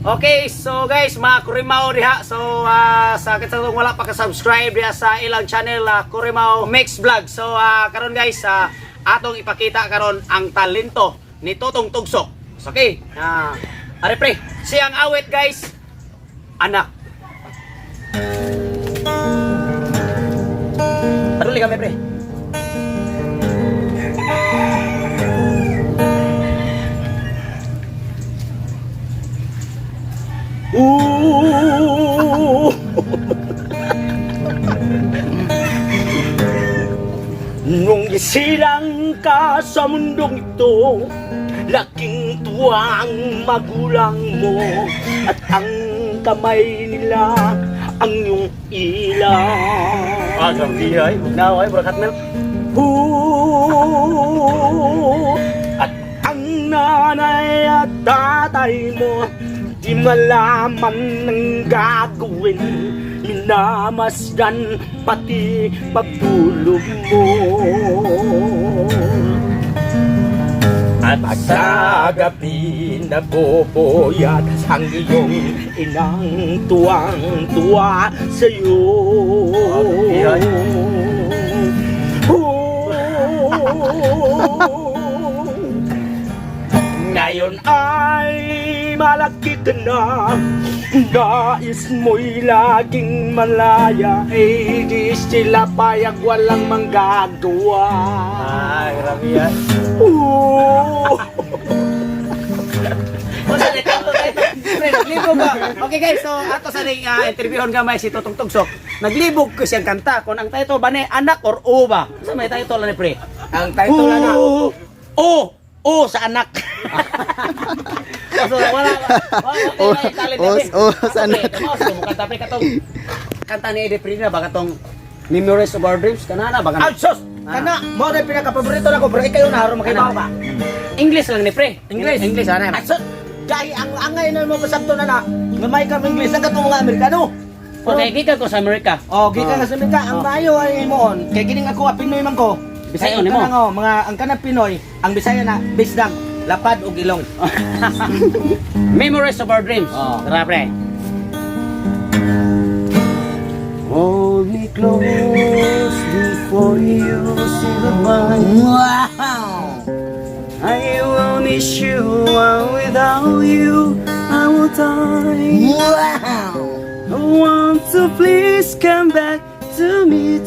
Okay, so guys, mga Kurimaw diha. So sa kitang wala pa ka-subscribe diha sa ilang channel, Kurimaw Mix Vlog. So karon guys, atong ipakita karon ang talento ni Totong Tugsok. So, okay. Are pre, siyang awit guys, "Anak." Paduli kami, pre. Ooh. Nung isilang ka sa mundong ito, laking tuwa ang magulang mo at ang kamay nila ang iyong ilaw. Ah, grabe ay. Now ay, barakat milk. Ooh, at ang nanay at tatay mo, di malaman ng gagawin. Minamasdan pati pagtulog mo. At sa gabi nagpupuyat ang iyong inang tuwang-tuwa sa'yo. Ay. Oh. Ngayon ay malaki ka na. Nais mo'y laging malaya. Eh di sila payag, walang manggagawa. Ah, grabe yan. Oh. Unsa ni kanto tayo? Pre, naglibog ka. Okay guys, so ato sa ning interviewon gamay si Totong Tugsok. Naglibog ko siyang kanta kung ang title ba ni "Anak" or "O" ba? Sa may title ni pre? Ang title na O. O O sa anak. So wala wala O, wala. O, O sa anak. Kanta pre, katong kanta ni Eddie Prina ba, katong "Memories of Our Dreams" kana na ba kana? Ay sus! Kana, mo na pinaka-paborito nako, pero ikaw na haron makibaw ba? English lang ni pre. English. English ana. Ay sus! Dahil ang angay na mo pasabto na na, nga may ka English ang katong mga Amerikano. Okay, gikan ko sa Amerika. Oh, gikan ka sa Amerika, ang maayo ay moon, kay kining ako ah, Pinoy man ko. Bisayon Kay ang nimo. kanang, oh, mga ang kanang Pinoy, ang Bisaya na bisdag, lapad og ilong. "Memories of Our Dreams." Oh. Tara, pre. Hold me close before you say goodbye. Wow! I will miss you, and without you I will die. Wow! I want to please come back to me,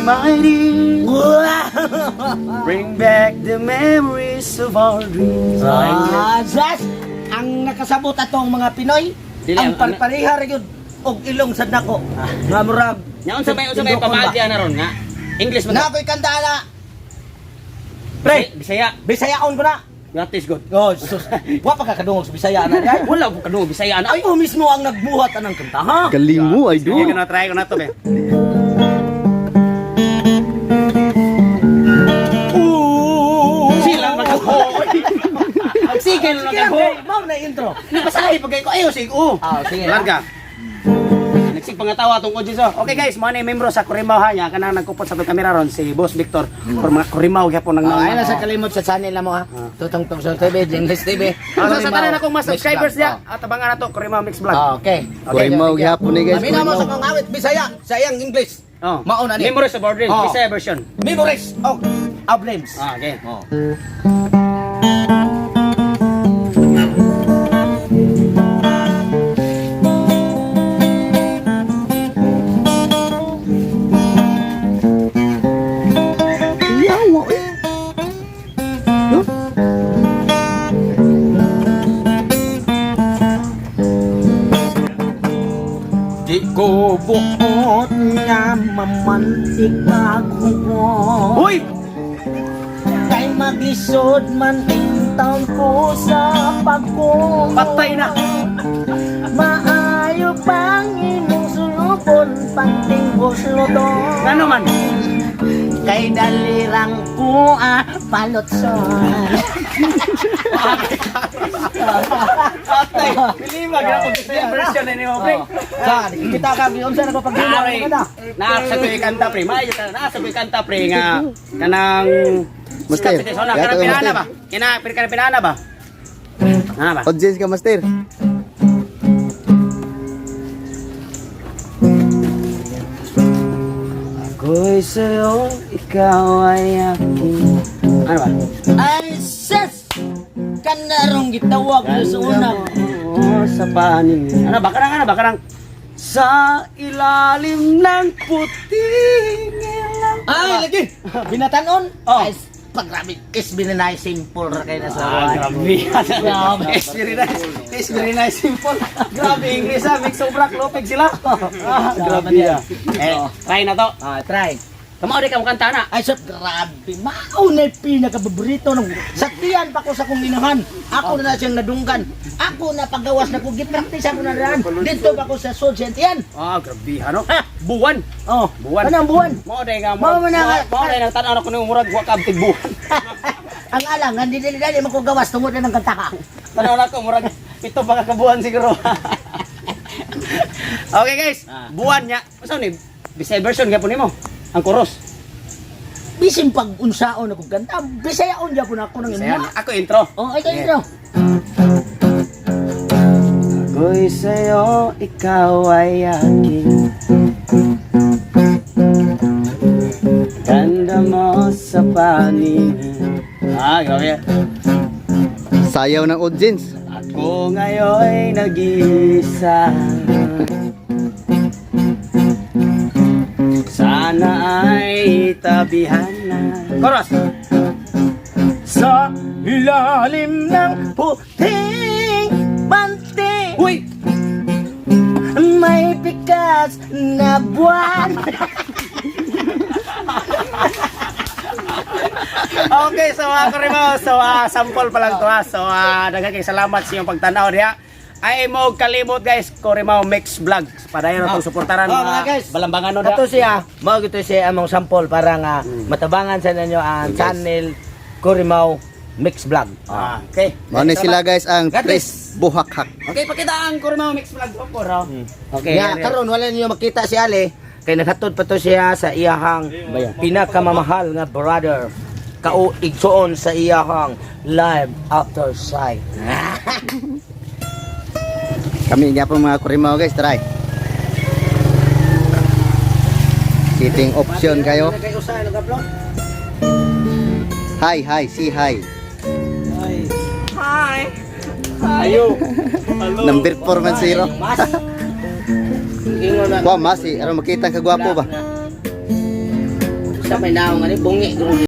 my dear. Wow! Bring back the memories of our dreams. Ah, sus! Ang nakasabot atong mga Pinoy, Dili, ang ang- palpareha ra gyud og ilong sad nako. Nga murag Nya unsa may Tindokon ba? pamagya na ron nga? English man. Na ako'y kanta na. Pre, Bisaya. Bisayaon ko na. Gratis good. Oh, sus. Wa pa ka kadungog sa Bisaya na dai. Wala ko kadungog Bisaya na. Ay, Ako mismo ang nagbuhat anang kanta, ha? Galing mo, sige idol. ko na, try ko na to, be. Ooh. Sila magho. Sige na Sige lang, magho. pre. Mao na intro. Napasahi pag ko ayo sige. Oh. Ah, sige. Larga. Nagsig pangatawa atong audience. Oh. Okay guys, mo na yung membro sa Kurimaw ha niya kanang nagkupot sa atong kamera ron si Boss Victor. Por mga Kurimaw gyapon nang Oh, ay na sa kalimot sa channel na mo ha. Tutong Tugso TV, English TV. Ah, so, sa tanan akong mga subscribers niya, at abangan na to Kurimaw Mix Vlog. Ah, okay. Kurimaw gyapon ni guys, Paminaw mo Kurimaw. sa kong awit Bisaya, sa iyang English. Oh. Mao na ni. "Memories of Our Dreams," Oh. Bisaya version. Memories of our Dreams. Ah, okay. Oh. Yawa eh. No? Di ko buot nga mamantik ako. Uy! Kay maglisod man taon ko sa pagko. Patay na. Maayo pang imong sulubon panting busloto. Ngano man? Kay dalirang ko ah, palotson. Patay. Pilima gyapon Bisaya version ni mo, pre. Sa kita ka unsa na ko pag Ari, naa sa ko'y kanta pre, maayo ka naa sa ko'y kanta pre nga kanang Master, Sikat sa yato kanang ka, master. pinana ba? Kina, pero kanang pinana ba? Ana ba? Audience ka, master. Ako'y sa'yo, ikaw ay akin. Ano ba? Ay, sis! Kanarong gitawag mo sa una. Oo, sa paningin. Ano ba? Karang ano ba? Karang sa ilalim ng puting ilaw. Ay, lagi! Binatanon? Oh. Ay, pag grabe, is binanay simple ra kay na sa Ah, grabe. It's very nice. It's very nice, simple. Grabe, English ah. Mix sobra, klopig sila. Ah, grabe ah. Eh, try na to. Ah, try. Kamao di ka mo kanta na. Ay, sir, grabe. Mao na yung pinakapaborito ng saktian pa ko sa kong inahan. Ako na na siyang nadunggan. Ako na paggawas na ko gipraktis ako na daan. Dito pa ko sa Sodgentian. Ah, grabe ano? Buwan. Oh, Buwan. Kanang buwan. Mao day nga Mao man na- Mao day nang tan-aw ko nung murag wa ka abtig buwan. Ang alang, hindi dili dali man ko gawas tungod na ng kanta ka. Tanaw na ko murag pito pa ka kabuan siguro. Okay guys, buwan niya. Unsa ni Bisaya version gyapon nimo? Ang chorus. Bisin pag unsaon ako kanta, bisayaon gyapon ako ng Bisaya. imo. Ako intro. Oh, ikaw intro. Ako'y sa'yo, ikaw ay akin. Ganda mo sa paningin. Ah, grabe. Sayaw ng audience. Ako ngayon'y nag-iisa. Sana ay tabihan na. Chorus! Sa ilalim ng puting banti. Uy! May pikas na buwan. Okay, so mga kurimaw, so sample pa lang to ha. So daghang kay salamat sa inyong pagtanaw diha. Ay mo kalimot guys, Kurimaw Mix Vlog. Padayon na itong suportaran Oh, mga guys. balambangan no diha. Kato siya, mao gito siya among sample para nga matabangan sa ninyo ang channel Kurimaw Mix Vlog. Ah, okay. Mao ni sila guys ang God Chris Buhakhak. Okay, pakita ang Kurimaw Mix Vlog ko raw. Okay. Ya, karon wala ninyo makita si Ale kay naghatod pa to siya sa iyahang pinakamamahal nga brother kao igsuon sa iyahang live after sight. Kami gyapon mga kurimaw guys, try. Sitting option kayo. Hi, hi, si hi. Ayo. Number 4 man zero. Mas. Ingon na. Wa mas eh, aron makita ka gwapo ba? Sa may naong ani bungi.